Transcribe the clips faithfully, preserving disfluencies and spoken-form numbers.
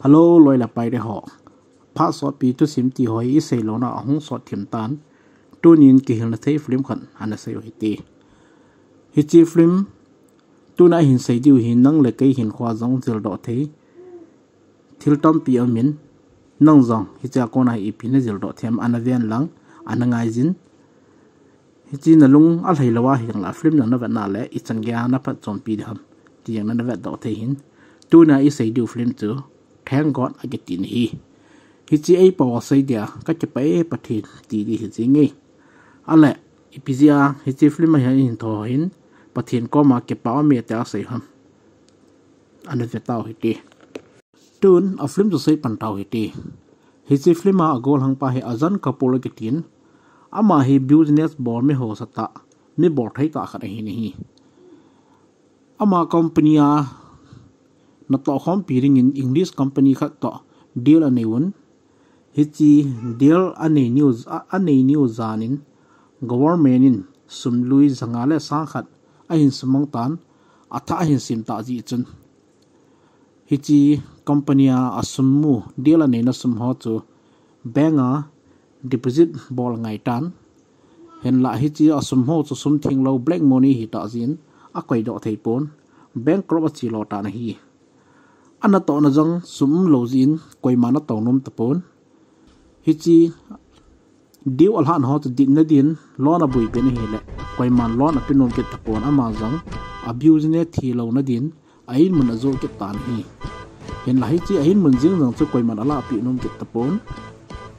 Hello, loi le pai te ho. Phat sotpi thusim ti ho hi isei louna ahung sot thim tan. Tunin kihilna thei film khat ana sei u hite. Hiche film tuna hin sei diu hi nang le kei hinkhoa jong jildoh thei thil tampi aumin, nang jong hiche a kona hi ipi na jildoh them ana ven lang, ana ngaijin. Hiche na lung alhai lou a hilang la film na na vet na le ichan gei a na phatchompi ding ham ti jong na na vetdoh thei hin. Tuna isei diu film chu Thank God akiti na hi. Hiche eipao a sei dia kakipah e Pathen ti di hi jing e. Ale, ipi jeh a hiche film a hin hin tho hin Pathen koma kipa aume tia sei ham. Ana ve tau hite. Tun a film chu sei pan tau hite. Hiche film a agolhang pa hi Arjun Kapoor akitin. Ama hi business bol mi hausa tah, mi bol thei tah khat ahi nahi. Ama company a natoh khompi dingin English company khat toh deal anei un. Hiche deal anei niu, a, anei niu janin government in sum lui janga le sang khat ahin sumang tan, athah ahin sem tah jeh chun. Hiche company a asum mu, deal aneina sum ho chu bank a deposit bol ngai tan. Hinlah hiche asum ho chu sum thenglou black money hitah jeh in akoidoh thei pon. Bankrupt achi lo tan ahi. Anatohna jong sum umlou jeh in koiman atou nom tapon. Hiche deal alhahna ho chu ditna din loan aboi pen ahile koiman loan ape nom kit tapon, ama jong a business thi louna din a inmun ajoh kit tan ahi. Hinlah hiche a inmun jing jong chu koiman alahpeh nom kit tapon.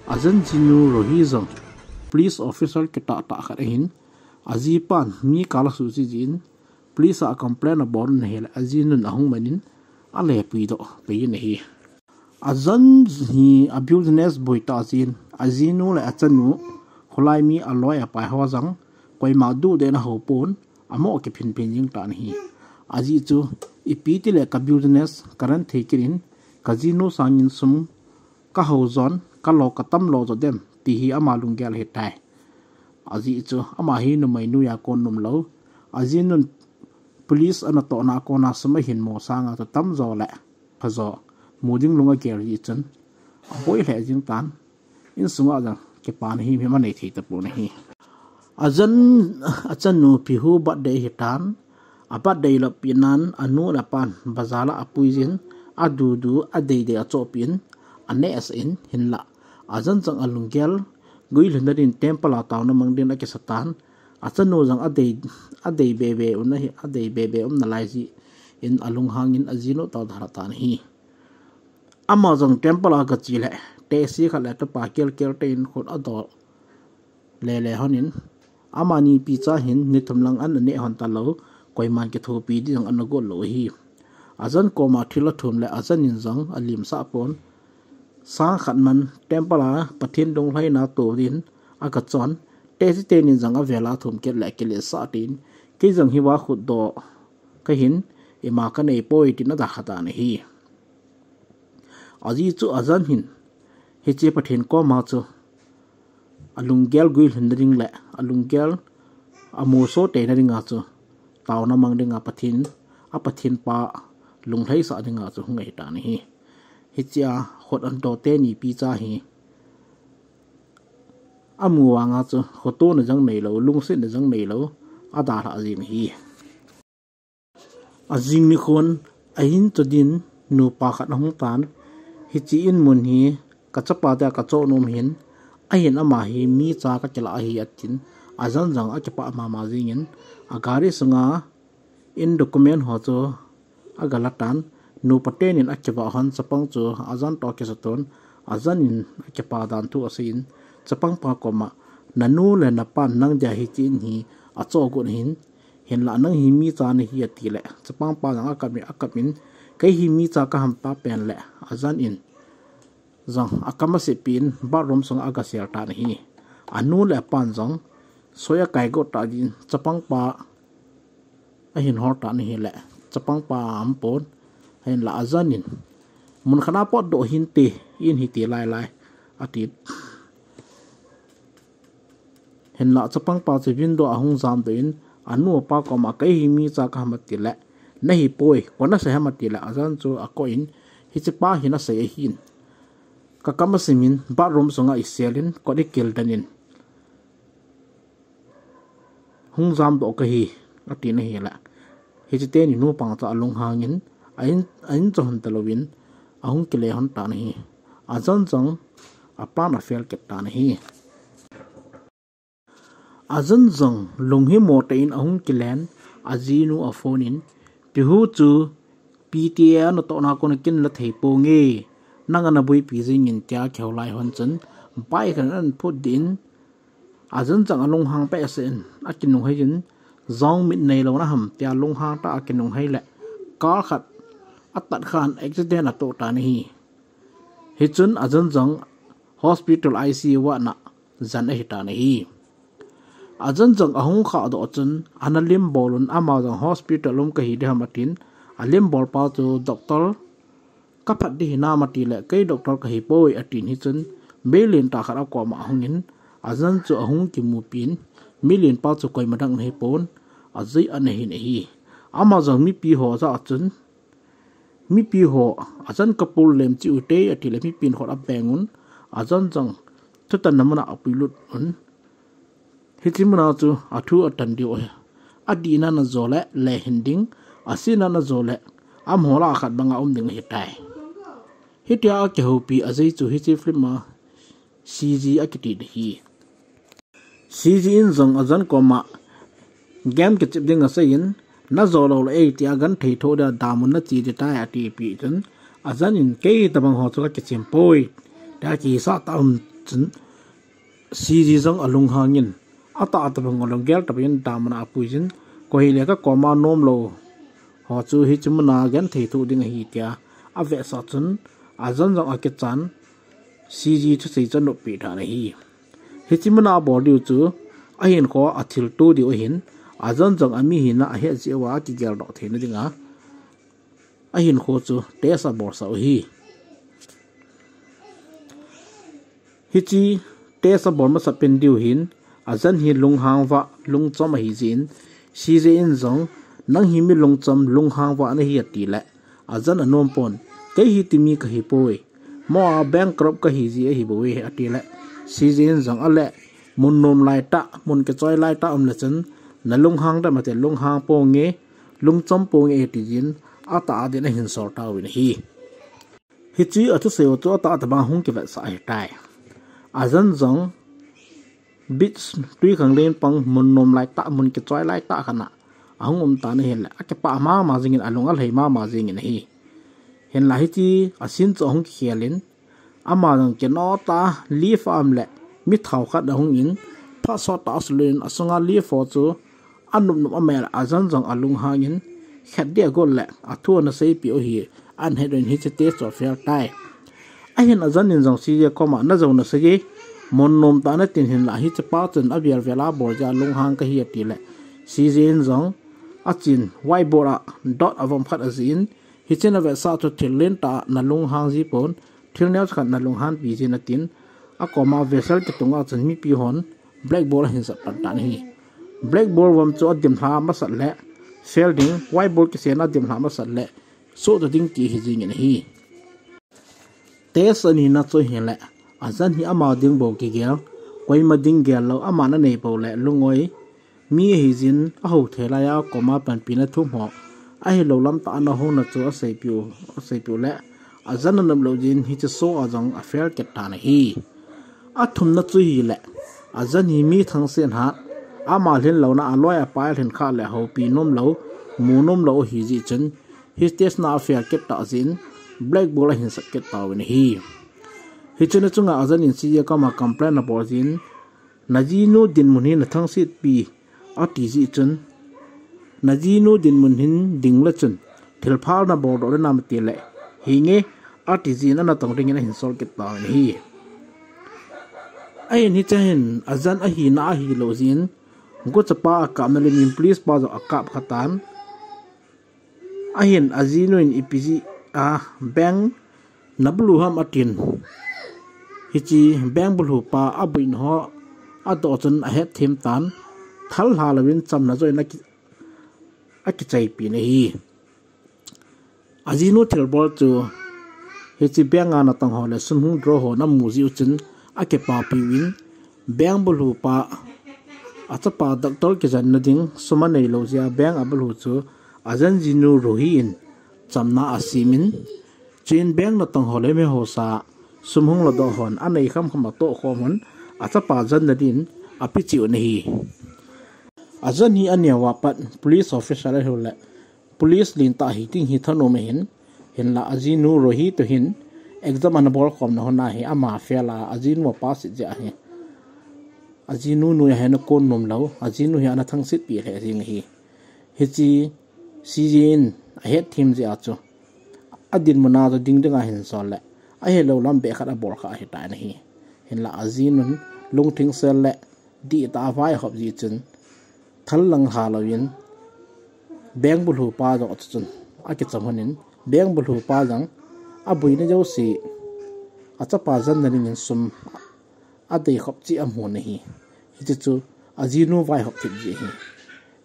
Arjun jinu Rohi jong police officer kitah tah khat ahin, ajipan mi kal asuhset jeh in police a complain abol un ahile ajinun ahung manin alepuidoh peh in ahi. Arjun hi a business boi tah jeh in ajinu le achanu, kholai mi aloi apai ho jong koima duhdeh in ahou pon, amoh kiphin phin jing tan ahi. Ajeh chu ipi tile ka business ka run thei kit in, kajinu sangin sum kahou jon, kalo katam lo jo dem ti hi ama lunggel ahitai. Ajeh chu ama hi numei noiya kon nomlou. Ajinun police anatohna a kona sum ahin mu sanga chu tamjo le phajo mu ding lung agel jeh chun aboi lheh jing tan. Insunga jong kipana himhim anei thei tapon ahi. Arjun achanu Pihu birthday ahitan. A birthday loppina'n anu le apan bazar a apuijin, adudu, adeidei achohpeh in, anehsah in, hinlah Arjun jong alunggel guilhunna din temple a taona mang din akisatan. Achanu jong adei, adei bebe un ahi, adei bebe um nalai jeh in alunghangin ajinu toh adalha tan ahi. Ama jong temple a agache le tehse khat le tupa kelkel tah in khut adoh lele lhonin, amani picha hin nithum lang an aneh lhon talou, koiman kithopi ding jong ana got lou ahi. Arjun koma thil athum le Arjun in jong alimsah pon. Sang khat man temple a Pathen lunglhaina tou din agachon, tehse teni jong avel a athum kit le akiletsah tin, kei jong hiva khutdoh kahin, ima kanei poi tin adalha tan ahi. Ajeh chu Arjun hin hiche Pathen koma chu alunggel guilhunna ding le alunggel amusoh theina dinga chu taona mang dinga Pathen, a Pathen pa lunglhaisah dinga chu hung ahitan ahi. Hichea khut adoh teni picha hi amu vanga chu khotona jong neilou, lungsetna jong neilou, adalhah jeng ahi. Ajing nikhon ahin chodin nupa khat ahung tan, hiche inmun hi kachapa dia kachoh nom ahin, ahin ama hi micha kakilah ahi atin, Arjun jong akipah mama jengin, agari sunga in document ho chu agala tan, nupa tenin akivah hon chapang chu Arjun toh akisuton, Arjun in akipa dan thu aseiyin, chapangpa koma, nanu le napan nang dia hiche in hi achoh got ahin, hinlah nang hi micha nahi atile, chapangpa jong akap in, akap in, kei hi micha kaham tapen le, Arjun in jong akam aseppeh in bathroom sunga agasel tan ahi. Anu le apan jong soi akai got tah jeh in chapangpa ahin hol tan ahile, chapangpa aumpon, hinlah Arjun in, mun khat a potdoh hinte, in hiti lailai, ati. Hinlah chapangpa chu window a ahung jamdoh in, anu apa koma kei hi micha kaham atile, nahi poi, koi nasei ham atile, Arjun chu akoh in, Hiche pa hin asei ahin, ka kam asim in bathroom sunga isel in kot ikil den in hung jam doh kahi, ati na hi la. Hiche teni nu pang cha alunghang in, a in, a in cha hon ta louvin, ahung kile hon tan ahi. Ajan jong a plan a fail kit tan ahi. Ajan jong lunghimo tah in ahung kilen, ajinu a phone in, Pihu chu P T A a natohna a kon a kin la thei ponge, nang ana buipi jing in tia kihou lai hon chun, bike khat ana phut din, ajan jong alunghang peh sen, akinunghei in, jong mit nei lou na ham tia lunghang tah a akinunghei le, car khat atat khan accident atoh tan ahi. Hichun ajan jong hospital I C U a ana jan ahi tan ahi. Ajan jong ahung khah doh chun ana lim bol un, ama jong hospital um kahi ding ham atin, alim bol pa chu, Doctor, ka phat ding hinam, ati le, kei doctor kahi poi, atin. Hichun mi lentah khat akoma ahung in, ajan chu ahung kimupi in, mi len pa chu koima dang nahi pon, ajui ana hin ahi. Ama jong mipi ho jah a chun, mipi ho, ajan ka pul lem cheh ute, ati le, mipi in khut abeng un, ajan jong thutanna muna apui lut un. Hiche muna chu athu atan diu ahi. Adihna na jo le, le hin ding, asihna na jo le, amaho lah a khat banga um ding ahitai. Hitia akihoupi ajeh chu hiche film a C G akiti ahi. C G in jong ajan koma game kichep ding asei in, na jo lou le ei tia genthei thoh dia damun na che ding tai, atipi chun, ajan in kei tabang ho chu ka kichem poi, tia kisah tah um chun, C G jong alunghang in, atah tabang alunggel tabang in damun a apui jin, koi hile ka koma nom lou ho chu hiche muna genthei thoh ding ahi tia avetsah chun, ajan jong akichan, C G thusei chu anoppi tan ahi. Hiche muna abol diu chu, ahinkho a thilto diu ahin, ajan jong ami hina ahet jeh uva akigel doh theina dinga, ahinkho chu test abolsah u ahi. Hiche test abol masapen diu hin, ajan hi lunghang vah, lungchom ahi jeh in, C J in jong, nang hi mi lungchom, lunghang vah nahi ati le, ajan anom pon, kei hiti mi kahi poi, mo a bankrupt kahi ji ahi bouve, ati le, C J in jong, ale, mun nom lai tah, mun kichoi lai tah um le chun, na lunghang dem ati, lunghang ponge, lungchom ponge ati jin, atah a din ahin sol tauvin ahi. Hiche athusei u chu atah tah bang hung kivetsah ahitai. Ajan jong beach twikhanglen pang mun nom lai tah, mun kichoi lai tah khat a ahung um tan ahile, akipah mama jingin, alung alhai mama jingin ahi. Hinla hiche a scene chu ahung kikhel in, ama jong kino tah a leaf a um le mi thao khat ahung in, phat sot tah a asulut in, asunga leaf ho chu anop nop a mel a, ajan jong alunghang in, khat dia gol le athu ana seipeh u hi ahin het in, hiche test chu afail tai. Ahin ajan in jong C J koma, na jou nasei e, mun nom tah natin, hinla hiche pa chun avel vel a bol jeh a lunghang kahi ati le, C J in jong achen whiteboard a dot avom khat ajih in, hiche navetsah chu thil len tah a nalunghang ji pon, thil neo khat nalunghanpi jin atin, akoma vessel kitung a chun mipi hon blackboard ahin sat pan tan ahi. Blackboard vom chu adimlha masat le fail ding, whiteboard kisena adimlha masat le sohcha ding ti ahi jingin ahi. Test anina chu ahile, ajan hi ama ding bou kigel, koima ding gel lou, aman anei bou le lungoi mi ahi jin, ahou thei lai a koma panpina thum ho ahilou lam tah a ana houna chu aseipeh u, aseipeh u le, ajan anop lou jin, hiche show a jong afail kit tan ahi. Athumna chu ahile, ajan hi mi thangsen hat, ama lhin louna a loi apai alhin khah le houpi nom lou, mu nom lou ahi jeh chun, hiche test na afail kit tah jin, blackboard ahin sat kit tauvin ahi. Hiche na chunga ajan in C J koma complain abol jin, najinu dinmun hi nathangsetpi ati jeh chun, najinu dinmun hin ding le chun, thilpha nabol doh le nam ati le, hinge ati jin, anatong dingin ahin sol kit tauvin ahi. Ahin hiche hin ajan ahina ahilou jin, guchapa akapna lim in police pa jong akap khatan. Ahin ajinu in ipi jeh a bank nabulu ham atin. Hiche bank bulu pa aboina ho adoh chun ahet them tan, thal lha louvin chamna joh in aki, akichaipin ahi. Ajinu thilbol chu Hiche bank a natong ho le sum hung draw ho amu jeh u chun akipapi uvin, bank bulhu pa achapa doctor kijenna ding sum anei lou jeh a bank abulhu chu ajen jinu Ruhi in chamna asem in, chuin bank natong ho le miho sa sum hung ladoh hon anei khamkham atoh khom un achapa jenna din ape cheh un ahi. Ajen hi aneo a pat police officer ahiu le police lentah hi ding hi thanom ahin, hinlah ajinu Ruhi toh hin exam ana bol khomna hun a hi ama fail a ajinu apass jeh ahi. Ajinu noiya hi ana kon nom lou, ajinu hi ana thangsetpi lheh jeng ahi. Hiche C J in ahetthem jeh a chu adinmun a chu ding ding ahin sol le ahilou lam beh khat abol kha ahitan ahi. Hinlah ajinun lungthim sel le dihtah a vaihop jeh chun thal lang lha louvin bank bulhu pa jong chu chun akicham hon in, bank bulhu pa jong aboina jouse achapa jenna dingin sum adei khop cheh amun ahi. Hiche chu ajinu vaihop kit jeh ahi.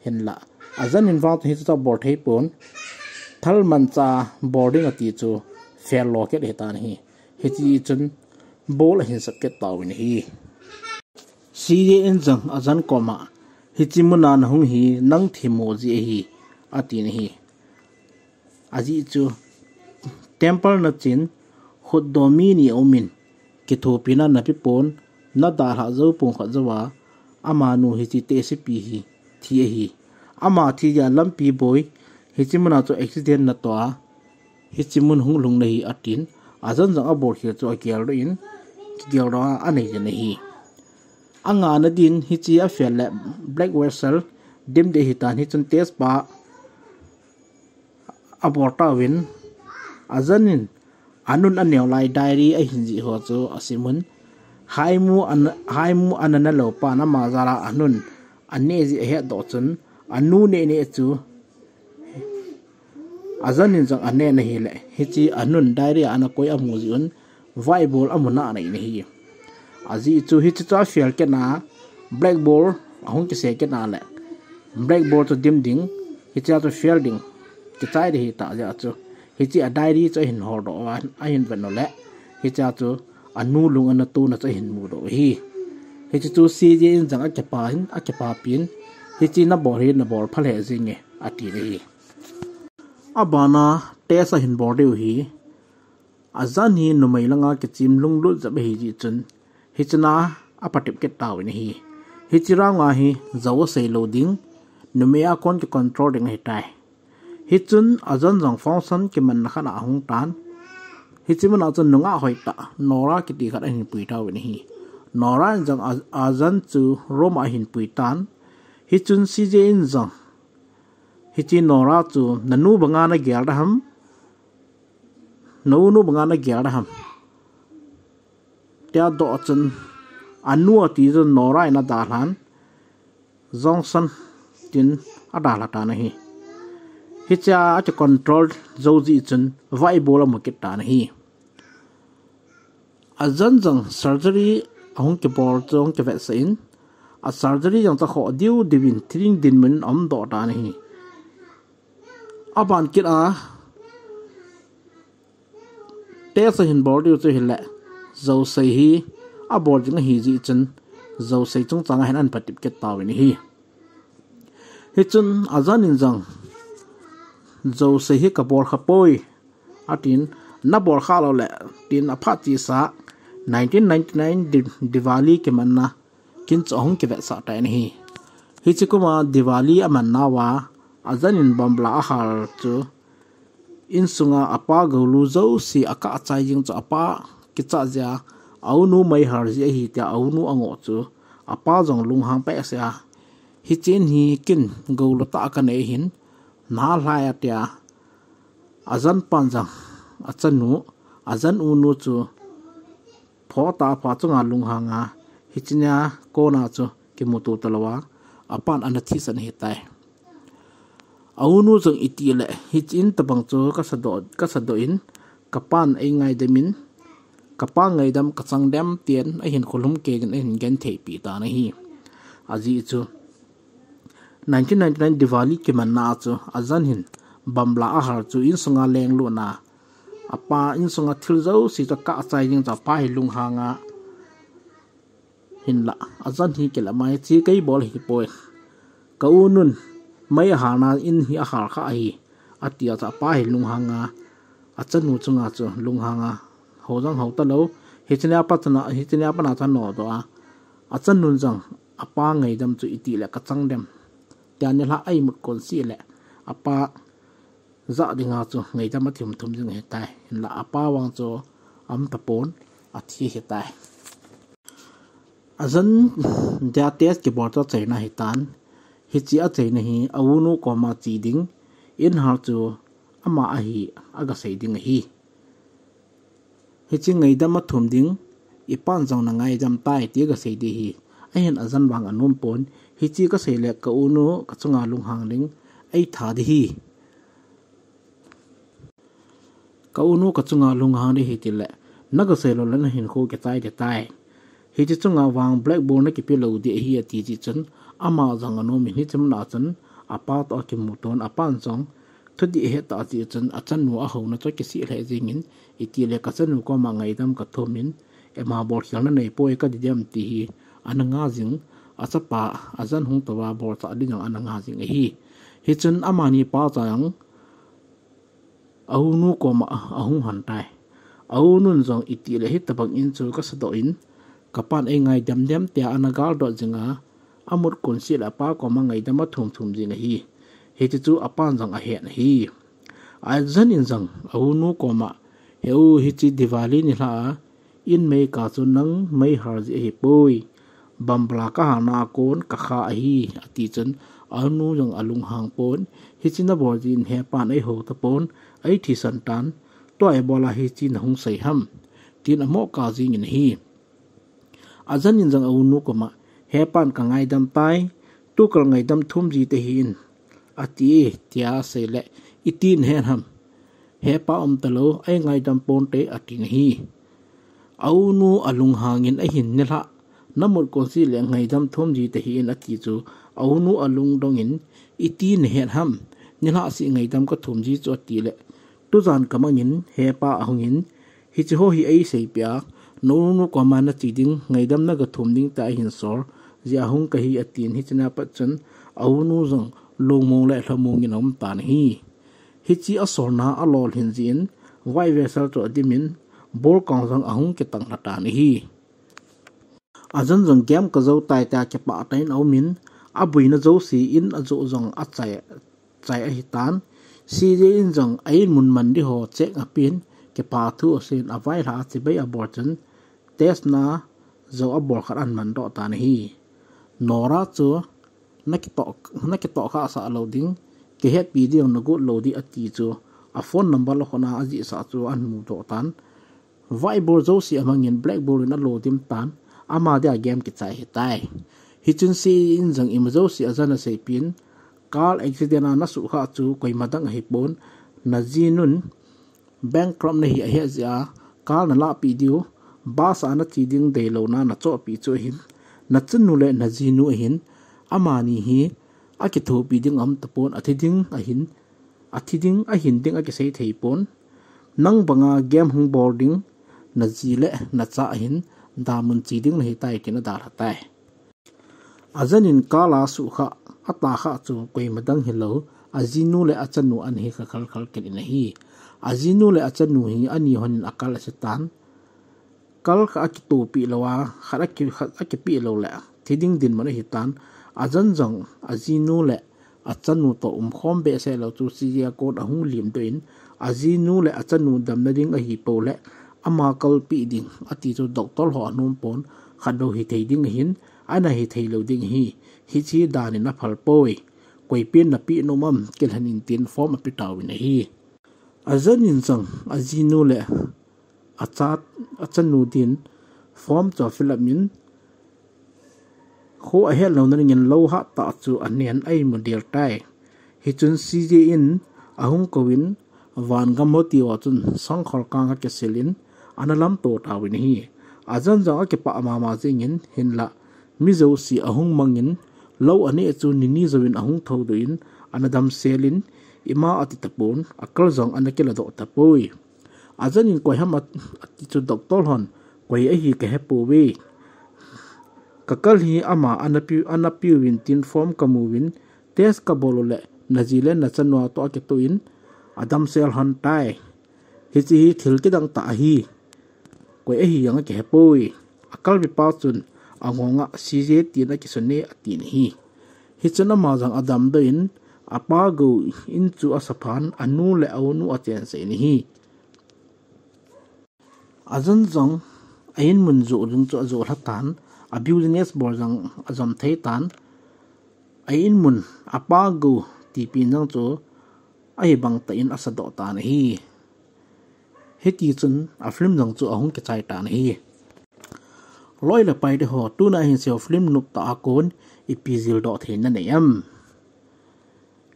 Hinlah ajen in vang chu hiche chu abol thei pon, thal manchah bol ding ati chu fail lo kit ahitan ahi. Hiche chun bol ahin sap kit tauvin ahi. C J in jong ajen koma hiche muna nahung hi nang themmo jeh ahi atin ahi. Ajeh chu temple nachen khutdoh mi ni aumin kithopina napepon, nadalhah jou pon khat jouva amanu hiche tehsepi hi thi ahi. Ama thi jeh a lampi boi hiche muna chu accident natoh a hiche mun hung lhung nahi atin, ajen jong abol khel chu ageldoh in, kigeldoh a anei jin ahi. Angana din hiche afail le black vessel dim ding ahitan, hichun test pa abol tauvin, ajen in anun aneo lai diary ahin jih ho chu asim un, haimu an, haimu ana nalou pan ama jal a anun ane jeh ahetdoh chun, anu neh neh chu ajen in jong ane na hile, hiche anun diary a ana koi amu jeh un, vaibol amu nai na ahi. Ajeh chu hiche chu afail kit na, blackboard ahung kise kit na le, blackboard chu dim ding, hichea chu fail ding, kichai ding ahitah jeh chu, hiche a diary chu ahin holdoh uva, ahin vet u le, hichea chu anu lung ana tona chu ahin mudoh u ahi. Hiche chu C J in jong akipa in, akipapi in, hiche nabol hi nabol pha lheh jenge, ati ahi. Abana test ahin bol diu ahi. Ajen hi numei langa kichem lunglut jep ahi jeh chun, hichea apatep kit tauvin ahi. Hiche round a hi jou asei lou ding, numei a kon kicontrol ding ahitai. Hichun ajen jong function kimanna khat a ahung tan. Hiche muna chun nungah hoitah Nora kiti khat ahin pui tauvin ahi. Nora in jong a, ajen chu room a ahin pui tan. Hichun C J in jong hiche Nora chu nanu banga nagel da ham, naunu banga nagel da ham, tia adoh chun, anu ati chun Nora in adalhan, Johnson tin adalha tan ahi. Hichea akicontrol jou jeh chun vaibol amu kit tan ahi. Ajen jong surgery ahung kibol chu ahung kivetsah in, a surgery jong chu akhoh diu diuvin thiding dinmun in aumdoh tan ahi. Aban kit a test ahin bol diu chu hile, jousei hi abol ding ahi jeh chun, jousei chungchang a hin ahin patep kit tauvin ahi. Hichun ajen in jong, jousei hi kabol khapoi, atin, nabol khalou le, tin aphat chesa, nineteen ninety-nine Di-, Diwali kimanna kin chu ahung kivetsah tan ahi. Hiche kuma Diwali amannauva, ajen in bomb la ahal chu, insunga apa goulu jouse akah chai jing chu apa kichat jeh a, aunu meihal jeh ahi tia aunu angoh chu, apa jong lunghang behseh a, hichen hi kin goulu tah kanei ahin, nalhai atia, ajen pan jong, achanu, ajen unu chu, photah a apa chunga lunghang a, hichea kona chu kimuto talouva, apan ana thisan ahitai. Aunu jong itile, hiche in tobang chu kasadoh, kasadoh in, kapan eingaidam in, kapa ngaidam kachang dem tin, ahin kholum kei din, ahin gentheipi tan ahi. Ajeh chu, nineteen ninety-nine Diwali kimanna chu, ajen hin, bomb la ahal chu, insunga lenglutna, Apa insunga thil jouse chu akah chai ding chu apa hi lunghang a, hinlah ajan hi kila mai chi kei bol hi poi. Ka u nun mei ahal na in hi ahal kha ahi, ati a chu apa hi lunghang a, achanu chunga chu lunghang a, ho jong ho talou. Hiche nia pat na, hiche nia pat na chu anodoh a, achanun jong apa ngaidam chu iti le kachang dem, tia nilhah a imut kon sih le apa jah dinga chu ngaidam athum thum jing ahitai. Hinlah apa vang chu aum tapon, athi ahitai. Ajan dia test kibol chu achaina ahitan. Hiche achaina hi a unu koma che ding, in hal chu ama ahi, aga sei ding ahi. Hiche ngaidam athum ding, ipan jong na ngaidam tai ti aga sei ding ahi. Ahin ajan vang anom pon, hiche kasei le ka unu kachunga lunghang ding eitha ding ahi. Ka unu kachunga lunghang ding ahi tile, naga sei lou le nahinkho kichai ding tai. Hiche chunga vang blackboard nakipe lou ding ahi ati jeh chun, ama jong anom in hiche mun a chun, apa toh akimu ton, apan jong thudih ahet tah jeh chun, achanu ahouna chu akisih lheh jingin, iti le kachanu koma ngaidam kathum in, ema bolkhelna neipoi kati dem ti hi ana nga jing, achapa ajan hung touva bolchah ding jong ana nga jing ahi. Hichun amani pacha jong a unu koma ahung hon tai. A unun jong iti le hitobang in chu kasadoh in, kapan eingaidam dem tia ana galdoh jinga, amut kon sih le apa koma ngaidam athum thum jing ahi. Hiti chu apan jong ahen ahi. Ajan in jong a unu koma, he u, hiche Diwali nilhah a in mei kah chu nang mei hal jeh ahipoi. Bambala kahalna a kon kakha ahi, ati chun a unu jong alunghang pon, hiche nabol jeh in hepan eihou tapon, eithisan tan, tua ibola hiche nahung sei ham, tin amo kah jingin ahi. Ajan in jong a unu koma, hepan kangaidam tai, tukal ngaidam thum ji tahih in, ati, tia asei le, iti nahet ham, hepa um talou, eingaidam ponte, atin ahi. A unu alunghang in ahin nilhah, namut kon sih le ngaidam thum ji tahih in ati chu, a unu alungdong in, iti nahet ham, nilhah seh ngaidam kathum ji chu ati le, tujan kamangin hepa ahung in, hiche ho hi eiseipeh a, na unu koma nache ding, ngaidam naga thum ding tia ahin sol jeh a hung kahi atin, hiche nia pat chun a unu jong lungmong le lhamong in aum tan ahi. Hiche asolna alolhin jeh in, vaivesal chu adimin, bolkang jong ahung kitang lha tan ahi. Ajan jong game kajou tai tia kipah tah in aumin, aboina jouse in ajoh jong achai, chai ahitan. C J in jong a in mun man ding ho check apen, kipathu aseiyin availhah a chibai abol chun, test na jou abol khat ahin mandoh tan ahi. Nora chu nakitoh, nakitoh khahsah lou ding, kihetpi ding nagot lou ding ati chu, a phone number lakhona ajihsah chu ahin mudoh tan. Whiteboard jouse amangin blackboard in alodim tan, ama dia game kichai ahitai. Hichun C J in jong ima jouse ajan aseipeh in, Carl accident a nasuhkhah chu koima dang ahipon, najinun bankrupt nahi ahet jeh a, Carl nalahpeh diu, bus a nache ding deilouna nachohpeh chu ahin, nachanu le najinu ahin, amani hi akithopi ding aum tapon, athi ding ahin, athi ding ahin ding akisei theipon. Nang banga game hung bol ding, naji le nacha ahin, damun che ding nahitai tin adalhatai. Ajan in Carl a suhkhah, atahkhah chu koima dang hilou, ajinu le achanu ana hi kha khalkhal kit in ahi. Ajinu le achanu hi ani honin akal ase tan. Kal khat akitohpeh lou a, khat aki, khat akipeh lou le, thi ding dinmun ahitan. Ajan jong ajinu le achanu toh umkhom behseh lou chu C J a kon ahung limdoh in, ajinu le achanu damna ding ahipou le, ama kalpeh ding ati chu doctor ho anom pon, khatvei hithei ding ahin, ana hithei lou ding ahi, hiche dan in aphal poi. Koipen napeh nom am, kilhen in tin form ape tauvin ahi. Ajan in jong ajinu le acha, achanu din form chu afill up in, kho ahet louna dingin lou hattah chu anen a imut del tai. Hichun C J in ahung kouvin, vangam ho tiho chun sangkhol kang akisil in, ana lamto tauvin ahi. Ajan jong akipah mama jingin, hinlah mi jouse ahung mangin, lou aneh chu nini jouvin ahung thoudoh in, ana damsel in, ima ati tapon, akal jong ana kiladoh tapoi. Ajan in koi ham ati chu doctor hon koi ahi kahepouve. Kakal hi ama anapiu, anapiuvin tin form kamuvin test kabol uleh naji le nachanu toh akitoh in adamsel hon tai. Hiche hi thil kidang tah ahi. Koi ahi jong akihepoi. Akalpi pa chun angonga C J tin akisun e atin ahi. Hichun ama jong adamdoh in apa gou in chu asaphan anu le aunu achensah in ahi. Ajan jong a-in mun joh ding chu ajoh lhatan, a business bol jong ajom thei tan, a-in mun apa gou tipi jong chu ahibang tah in asadoh tan ahi. Hiti chun a film jong chu ahung kichai tan ahi. Loi le pai teho, tuna hin seiyu film nop tah a kon ipi jildoh theina nei em?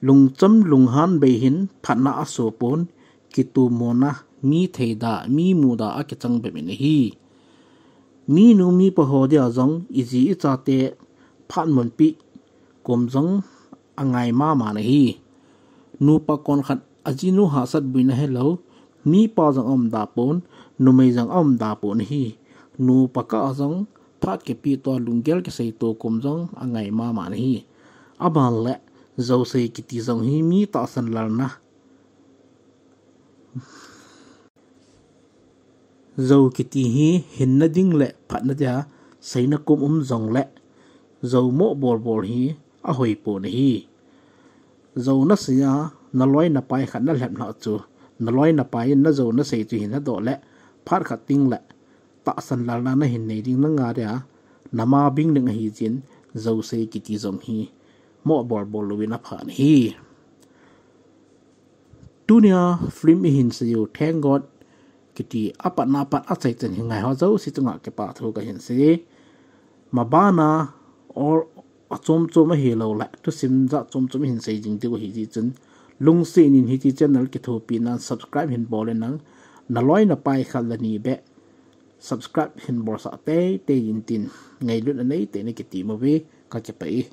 Lungcham lunghan bei hin phatna asopon, kitomona mi theida, mi muda akichang bep in ahi. Minu mipa ho dia jong iji ichate phatmonpi kom jong angai mama in ahi. Nupa konkhat ajinu hahsat boina helou, mipa jong aumda pon, numei jong aumda pon ahi. Nupa kah a jong phat kipeh toh lunggel kisei toh kom jong angai mama in ahi. Aban le, jousei kiti jong hi mi tahsan lalna, jou kiti hi hinna ding le phatna dia seina kom um jongle, jou moh bolbol hi ahoipon ahi. Jou nasei a, naloi napai khat nalhep lhah chu, naloi napai in najou nasei chu hinadoh le, phat khat tengle tahsan lalna nahin nei ding nanga dia, nama bing ding ahi jeh in, jousei kiti jong hi moh bolbol louvin apha in ahi. Tunia film ihin seiyu Thank God kiti apatna pat achaichan hin ngaiho jouse chunga kipathu kahin sei e. Mabana or achom chom ahilou le thusim jat chom chom ihin sei jing diu ahi jeh chun, lungset in hiti channel kithopi nan subscribe hin bol in lang, naloi napai khat le ni beh subscribe hin bolsah teitei intin, ngailutna neitei in kati uve, kakipah e.